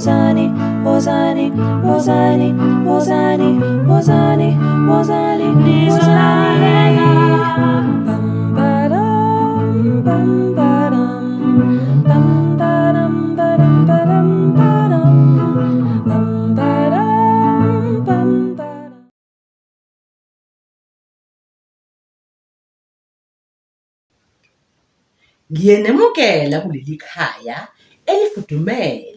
Wozani, wozani, wozani, wozani, wozani, wozani, nizolalela. Bam ba-dum, bam ba-dum, bam ba-dum, ba-dum, ba-dum, ba-dum, bam ba-dum, bam ba-dum. Ngiyenemukela kuleli khaya elifudumele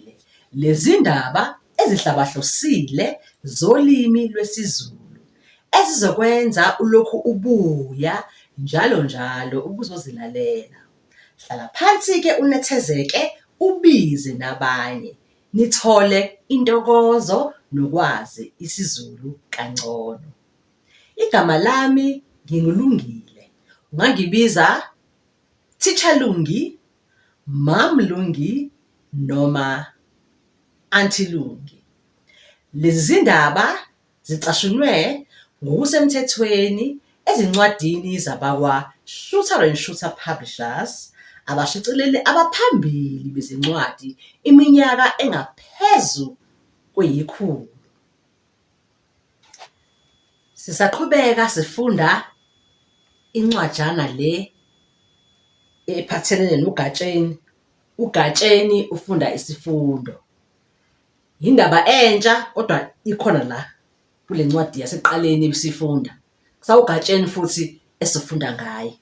lezindaba ezihlabahlosile zolimi lwesiZulu ezizokwenza ulokhu ubuya njalo njalo ukuzozilalela. Hlala phansi-ke unethezeke ubize nabanye nithole intokozo nokwazi isiZulu kangcono. Igama lami nginguLungile, ungangibiza Teacher Lungi, Mom Lungi noma Aunty Lungi. Lezi zindaba zicashunwe ngokusemthethweni ezincwadini zabakwa-Shuter and Shooter Publishers, abashicileli abaphambili bezincwadi iminyaka engaphezu kweyikhulu. Sisaqhubeka sifunda incwajana le ephathelene noGatsheni. UGatsheni ufunda isifundo. Yindaba entsha kodwa ikhona la kule ncwadi yasekuqaleni ebesiyifunda. KusawuGatsheni futhi esifunda ngaye.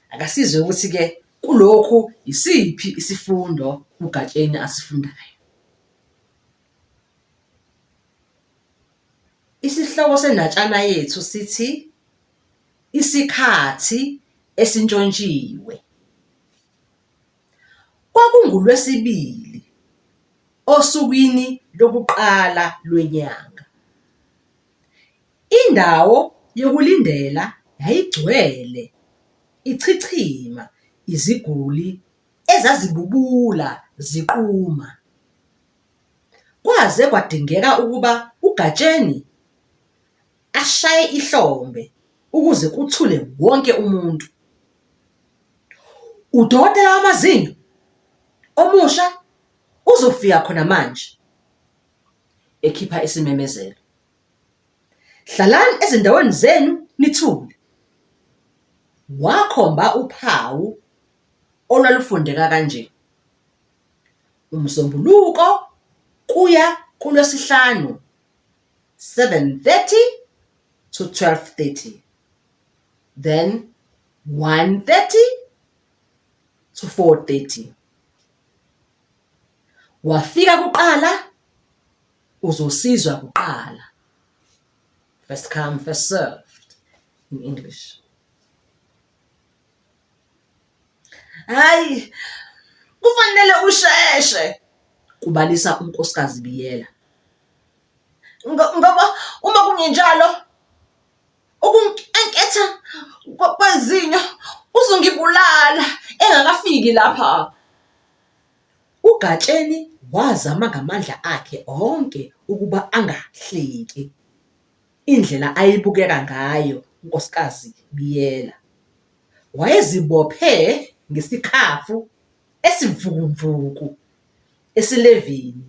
Akasizwe ukuthi-ke kulokhu yisiphi isifundo uGatsheni asifundayo. Isihloko sendatshana yethu sithi Isikhathi Esintshontshiwe. KwakunguLwesibili, osukwini lokuqala lwenyanga. Indawo yokulindela yayigcwele ichichima iziguli ezazibubula ziquma. Kwaze kwadingeka ukuba uGatsheni ashaye ihlombe ukuze kuthule wonke umuntu. Udokotela wamazinyo omusha uzofika khona manje, ekhipha isimemezelo. Hlalani ezindaweni zenu nithule. Wakhomba uphawu olwalufundeka kanje. UMsombuluko kuya kuLwesihlanu, 7:30 to 12:30, then 1:30 to 4:30. Wafika kuqala uzosizwa kuqala. First come, first served in English. Hhayi, kufanele usheshe, kubalisa uNkosikazi Biyela. Ngoba uma kungenjalo ukunkenketha kwezinyo kuzongibulala engakafiki lapha. UGatsheni wazama ngamandla akhe onke ukuba angahleki indlela ayebukeka ngayo uNkosikazi Biyela. Wayezibophe ngesikhafu esimfukumfuku esilevini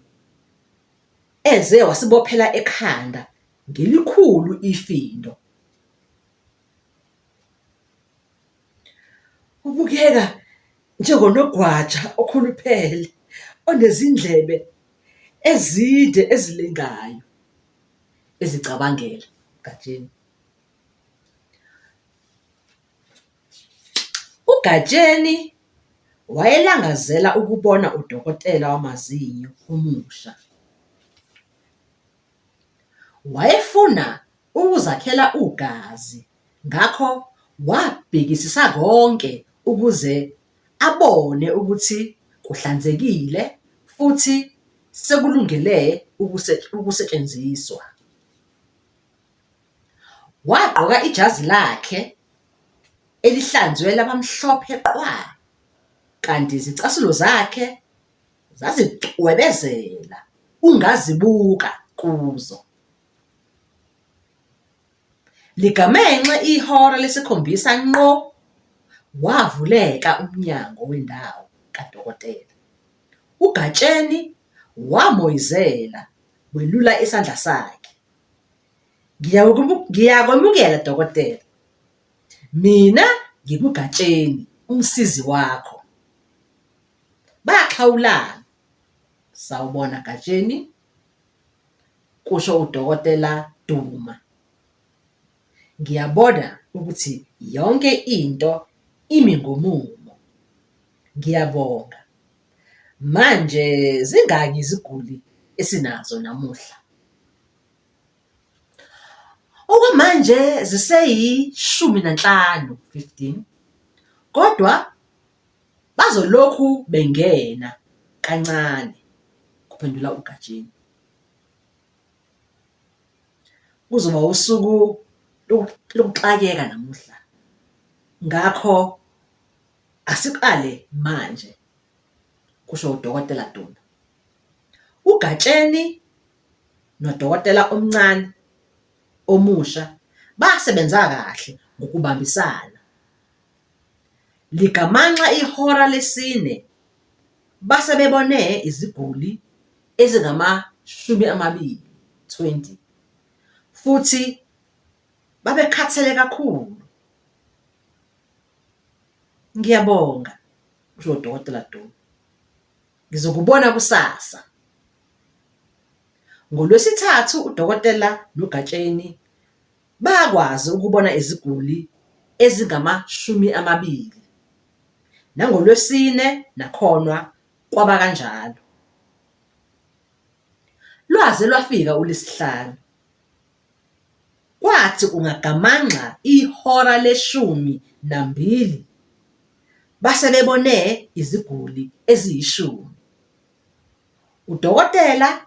eze wasibophela ekhanda ngelikhulu ifindo. Ubukeka njengonogwaja okhuluphele onezindlebe ezinde ezilengayo, ezicabangela uGatsheni. UGatsheni wayelangazela ukubona udokotela wamazinyo omusha. Wayefuna ukuzakhela ugazi ngakho wabhekisisa konke ukuze abone ukuthi kuhlanzekile futhi sekulungele ukusetshenziswa. Wagqoka ijazi lakhe elihlanzwe laba mhlophe qwa kanti izicathulo zakhe zazicwebezela ungazibuka kuzo. Ligamenxe ihora lesikhombisa nqo wavuleka umnyango wendawo kadokotela. UGatsheni Wamoyizela, welula isandla sakhe. Ngiyakwemukela dokotela. Mina nginguGatsheni, umsizi wakho. Baxhawulana. Sawubona Gatsheni, kusho uDokotela Duma. Ngiyabona ukuthi yonke into imi ngomumo. Ngiyabonga. Manje zingaki iziguli esinazo namuhla? Okwamanje ziseyi-15, 15, kodwa bazolokhu bengena kancane, kuphendula uGatsheni. Kuzoba usuku lokuxakeka namuhla, ngakho asiqale manje, kusho uDokotela Duma. UGatsheni nodokotela omncane omusha basebenza kahle ngokubambisana. Ligamanxa ihora lesine base bebone iziguli ezingama-20, 20, futhi babekhathele kakhulu. Ngiyabonga, kusho uDokotela Duma. Ngizokubona kusasa. NgoLwesithathu uDokotela noGatsheni bakwazi ukubona iziguli ezingama-20. NangoLwesine nakhona kwaba kanjalo. Lwaze lwafika uLwesihlanu. Kwathi kungagamanxa ihora le-12 base bebone iziguli eziyishumi. Udokotela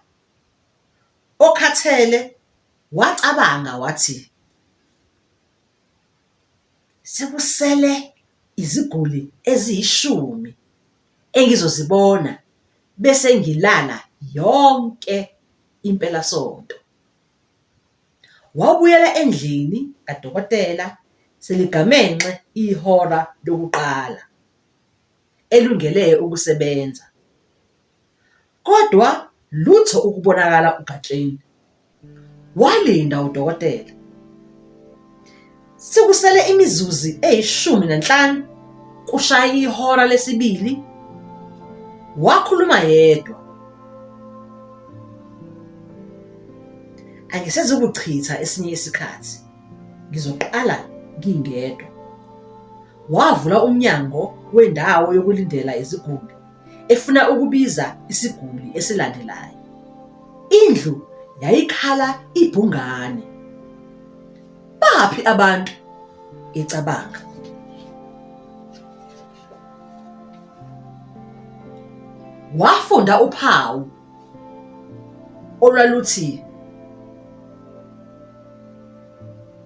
okhathele wacabanga wathi, Sekusele iziguli eziyishumi engizozibona bese ngilala yonke impelasonto. Wabuyela endlini kadokotela seligamenxe ihora lokuqala, elungele ukusebenza. Kodwa lutho ukubonakala uGatsheni. Walinda udokotela. Sekusele imizuzu eyi-15 kushaye ihora lesibili, wakhuluma yedwa. Angisezukuchitha esinye isikhathi, ngizoqala ngingedwa. Wavula umnyango wendawo yokulindela iziguli efuna ukubiza isiguli esilandelayo. Indlu yayikhala ibhungane. Baphi abantu? ecabanga. Wafunda uphawu olwaluthi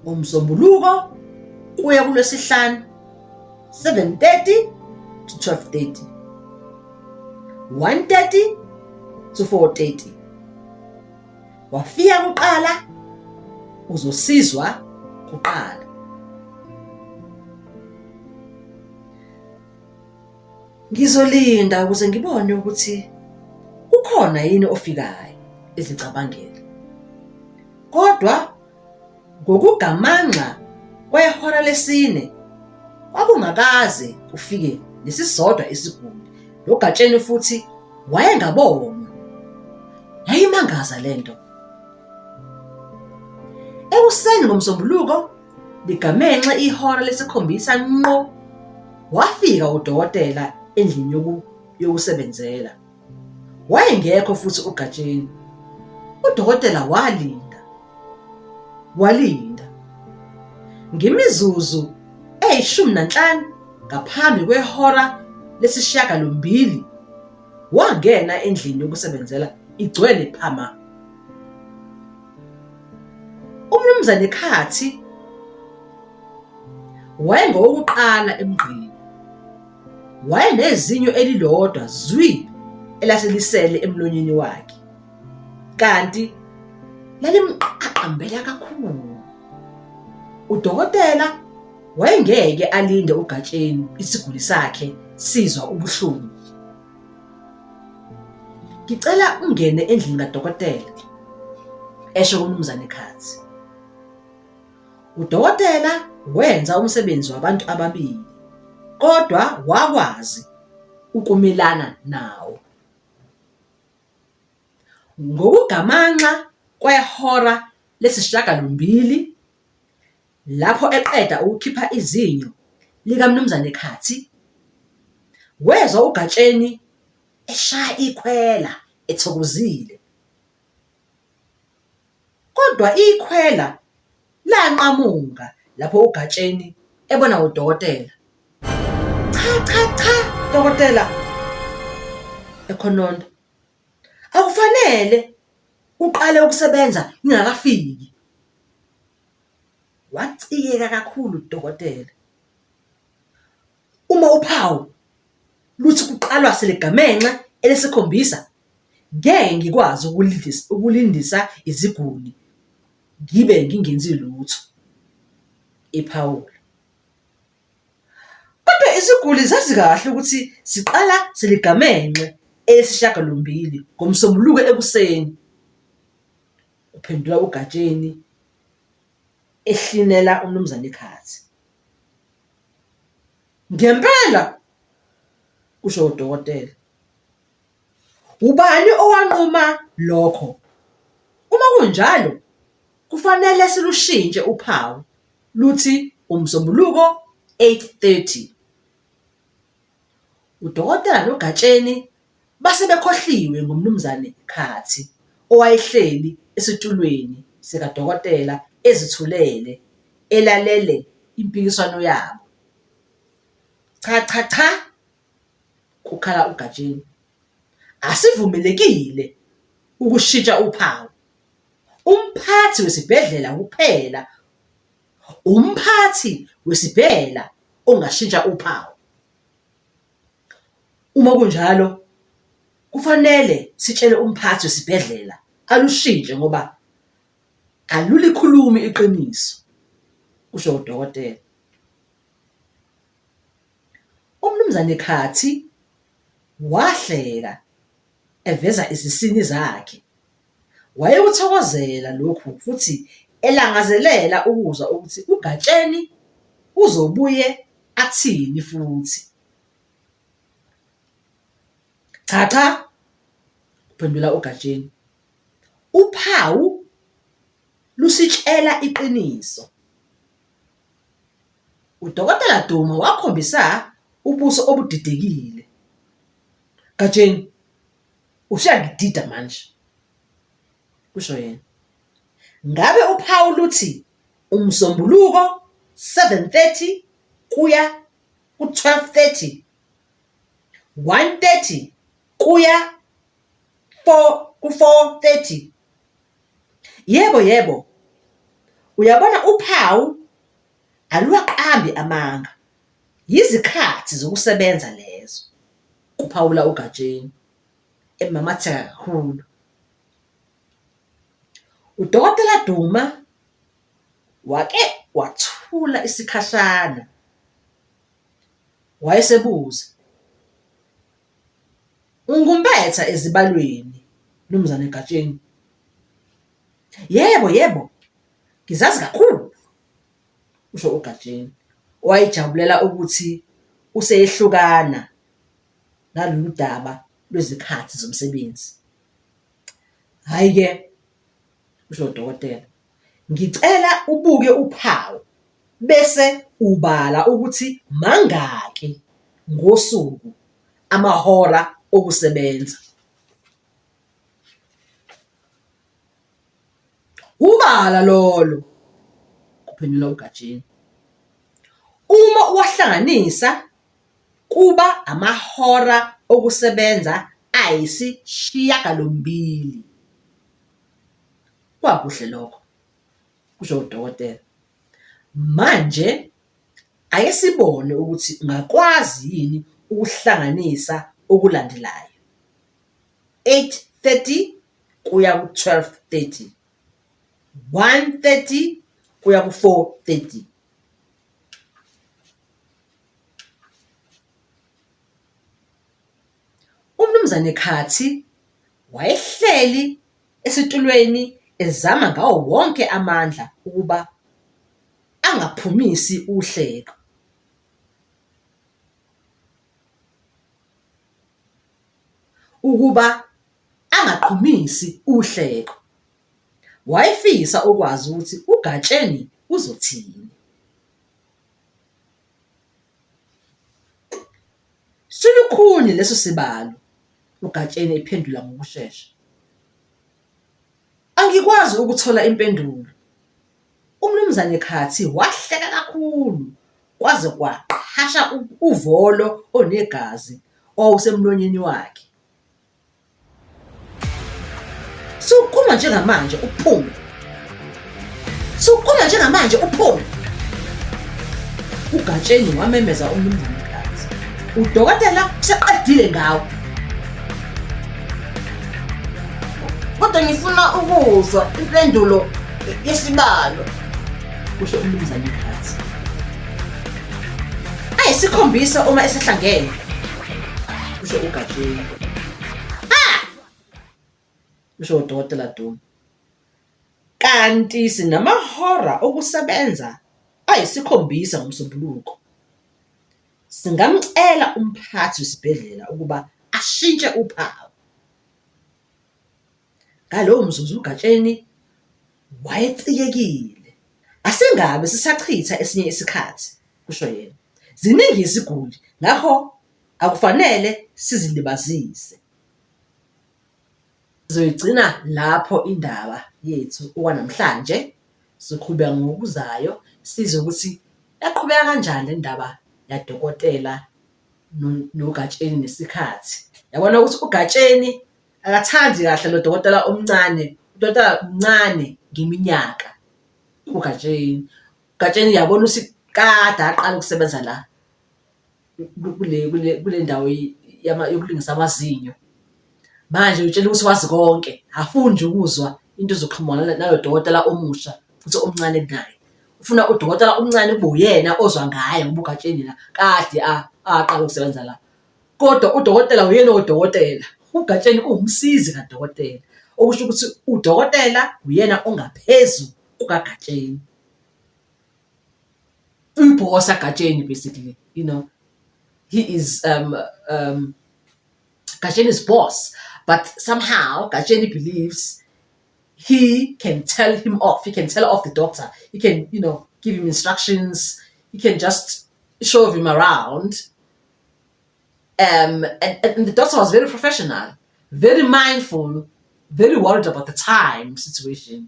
ngoMsombuluko kuya kuLwesihlanu 7:30 to 12:30, 1:30 to 4:30. Wafika kuqala uzosizwa kuqala. Ngizolinda ukuze ngibone ukuthi kukhona yini ofikayo, ezicabangela. Kodwa Ngokugamanxa kwehora lesine, kwakungakaze kufike nesisodwa isiguli, noGatsheni futhi wayengabonwa. Yayimangaza le nto. Ekuseni ngoMsombuluko, ligamenxe ihora lesikhombisa nqo, wafika udokotela endlini yokusebenzela. Wayengekho futhi uGatsheni. Udokotela walinda. Walinda. Ngemizuzu eyi-15 ngaphambi kwehora lesishiyagalombili, wangena endlini yokusebenzela igcwele phama. UMnumzane Khathi wayengowokuqala emgqeni. Wayenezinyo elilodwa zwi elase lisele emlonyeni wakhe, kanti lalimqaqambela kakhulu. Udokotela wayengeke alinde uGatsheni isiguli sakhe sizwa ubuhlungu. Ngicela ungene endlini kadokotela, esho kuMnumzane Khathi. Udokotela wenza umsebenzi wabantu ababili, kodwa wakwazi ukumelana nawo. Ngokugamanxa kwehora lesishiyagalombili, lapho eqeda ukukhipha izinyo likaMnumzane Khathi, wezwa uGatsheni eshaya ikhwela ethokozile. Kodwa ikhwela lanqamuka lapho uGatsheni ebona udokotela. Cha, cha, cha, dokotela, ekhononda. Akufanele uqale ukusebenza ngingakafiki. Wacikeka kakhulu udokotela. Uma uphawu luthi kuqalwa seligamenxe elesikhombisa, ngeke ngikwazi ukulindisa iziguli ngibe ngingenzi lutho, ephawula. Kodwa iziguli zazi kahle ukuthi siqala seligamenxe elesishiyagalombili ngoMsombuluko ekuseni, kuphendula uGatsheni ehlinela uMnumzane Khathi. Ngempela? kusho udokotela. Ubani owanquma lokho? Uma kunjalo, kufanele silushintshe uphawu luthi uMsombuluko 8:30. Udokotela noGatsheni base bekhohliwe ngoMnumzane Khathi owayehleli esitulweni sikadokotela ezithulele elalele impikiswano yabo. Cha cha cha! kukhala uGatsheni. Asivumelekile ukushintsha uphawu. Umphathi wesibhedlela kuphela umphathi wesibhedlela ongashintsha uphawu. Uma kunjalo, kufanele sitshele umphathi wesibhedlela alushintshe ngoba alulikhulumi iqiniso, kusho udokotela. UMnumzane Khathi wahleka eveza izisini zakhe. Wayekuthokozela lokhu futhi elangazelela ukuzwa ukuthi uGatsheni uzobuye athini futhi. Cha cha, kuphendula uGatsheni, uphawu lusitshela iqiniso. UDokotela Duma wakhombisa ubuso obudidekile. Gatsheni, usuyangidida manje, kusho yena. Ngabe uphawu luthi uMsombuluko 7:30 kuya ku-12:30, 1:30 kuya ku-4:30? Yebo, yebo. Uyabona uphawu aluwaqambi amanga. Yizikhathi zokusebenza lezo, kuphawula uGatsheni, emamatheka kakhulu. UDokotela Duma wake wathula isikhashana, wayesebuza, Ungumpetha ezibalweni, Mnumzane Gatsheni? Yebo, yebo, ngizazi kakhulu, kusho uGatsheni, owayejabulela ukuthi useyehlukana nalolu daba lwezikhathi zomsebenzi. Hhayi-ke, kusho udokotela, ngicela ubuke uphawu bese ubala ukuthi mangaki ngosuku amahora okusebenza. Ubala lolo, kuphendula uGatsheni. Uma uwahlanganisa kuba amahora okusebenza ayisishiyagalombili. Kwakuhle lokho, kusho udokotela. Manje ake sibone ukuthi ungakwazi yini ukuhlanganisa okulandelayo. 8:30 kuya ku-12:30, 1:30 kuya ku-4:30. UMnumzane Khathi Wayehleli esitulweni ezama ngawo wonke amandla ukuba angaphumisi uhleko. Ukuba angaqhumisi uhleko. Wayefisa ukwazi ukuthi uGatsheni uzothini. Silukhuni leso sibalo, uGatsheni ephendula ngokushesha. Angikwazi ukuthola impendulo. UMnumzane Khathi wahleka kakhulu kwaze kwaqhasha uvolo onegazi owawusemlonyeni wakhe. Sukuma njengamanje uphume. Sukuma njengamanje uphume. UGatsheni wamemeza uMnumzane Khathi. Udokotela useqedile ngawe. Kodwa ngifuna ukuzwa impendulo yesibalo, kusho uMnumzane Khathi. Ayisikhombisa uma esehlangene, kusho uGatsheni. Ha! Kusho uDokotela Duma. Kanti sinamahora okusebenza ayisikhombisa ngoMsombuluko. Singamcela umphathi wesibhedlela ukuba ashintshe uphawu. Ngalowo mzuzu uGatsheni wayecikekile. Asingabe sisachitha esinye isikhathi, kusho yena. Ziningi iziguli, ngakho akufanele sizilibazise. Sizoyigcina lapho indaba yethu okwanamhlanje. Sizoqhubeka ngokuzayo sizwe ukuthi yaqhubeka kanjani le ndaba yadokotela noGatsheni nesikhathi. Yabona ukuthi uGatsheni akathandi kahle lo dokotela omncane, udokotela mncane ngeminyaka kuGatsheni. UGatsheni uyabona ukuthi kade aqala ukusebenza la kule kule kule ndawo yokulungisa amazinyo. Manje utshela ukuthi wazi konke, akafuni nje ukuzwa into ezoqhamuka nalo dokotela omusha futhi omncane kunaye. Ufuna udokotela omncane kube uyena ozwa ngaye ngoba uGatsheni yena kade aqala ukusebenza la. Kodwa udokotela uyena udokotela, uGatsheni uwumsizi kadokotela. Okusho ukuthi udokotela uyena ongaphezu kukaGatsheni. Uyi-boss kaGatsheni basically, you know. He is Gatsheni's boss, but somehow Gatsheni believes he can tell him off. He can tell off the doctor. He can, you know, give him instructions. He can just show him around. And the doctor was very professional, very mindful, very worried about the time situation.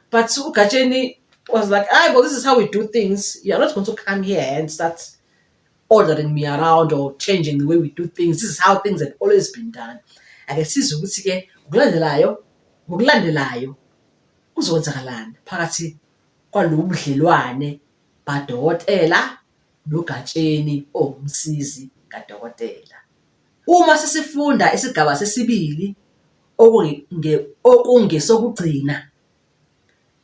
But uGatsheni was like, "Ah, well, this is how we do things. You're not going to come here and start ordering me around or changing the way we do things. This is how things have always been done." Ake sizwe ukuthi-ke ngokulandelayo, ngokulandelayo kuzokwenzakalani phakathi kwalobu budlelwane badokotela noGatsheni owumsizi kadokotela. Uma sesifunda isigaba sesibili okungesokugcina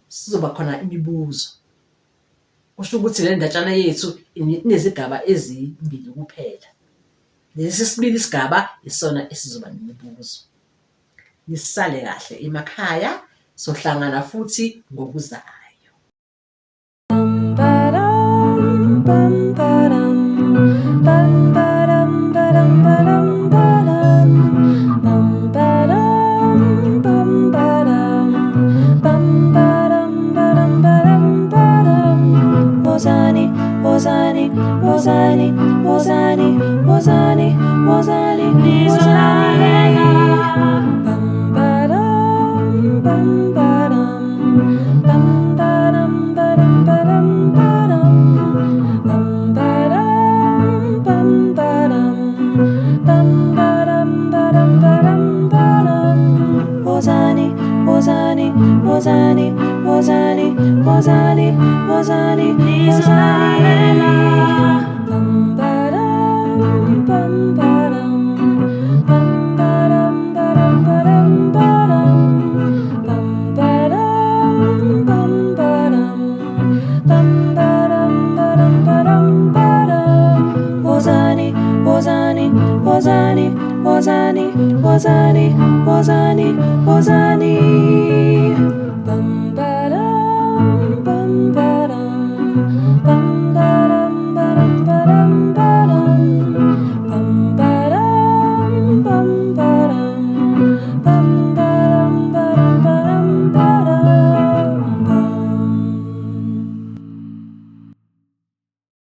sizoba khona imibuzo. Kusho ukuthi le ndatshana yethu inezigaba ezimbili kuphela. Lesi sesibili isigaba isona esizoba nemibuzo. Nisale kahle emakhaya, sohlangana futhi ngokuzayo. Bum ba-dum, bum ba-dum, bum ba-dum, ba-dum, ba-dum, ba-dum, bum ba-dum, bum ba-dum, bum ba-dum, ba-dum, ba-dum, ba-dum. Wozani, wozani, wozani, wozani, wozani, wozani, wozani. Bum ba-dum, bum ba-dum, bum ba-dum, ba-dum, ba-dum, ba-dum, bum ba-dum, bum ba-dum, bum ba-dum, ba-dum, ba-dum, ba-dum. Wozani, wozani, wozani, wozani, wozani, wozani, wozani. Bum ba-dum, bum ba-dum, bum ba-dum, ba-dum, ba-dum, ba-dum, bum ba-dum, bum ba-dum, bum ba-dum, ba-dum, ba-dum, ba-dum. Wozani, wozani, wozani, Wozani, wozani, wozani, wozani.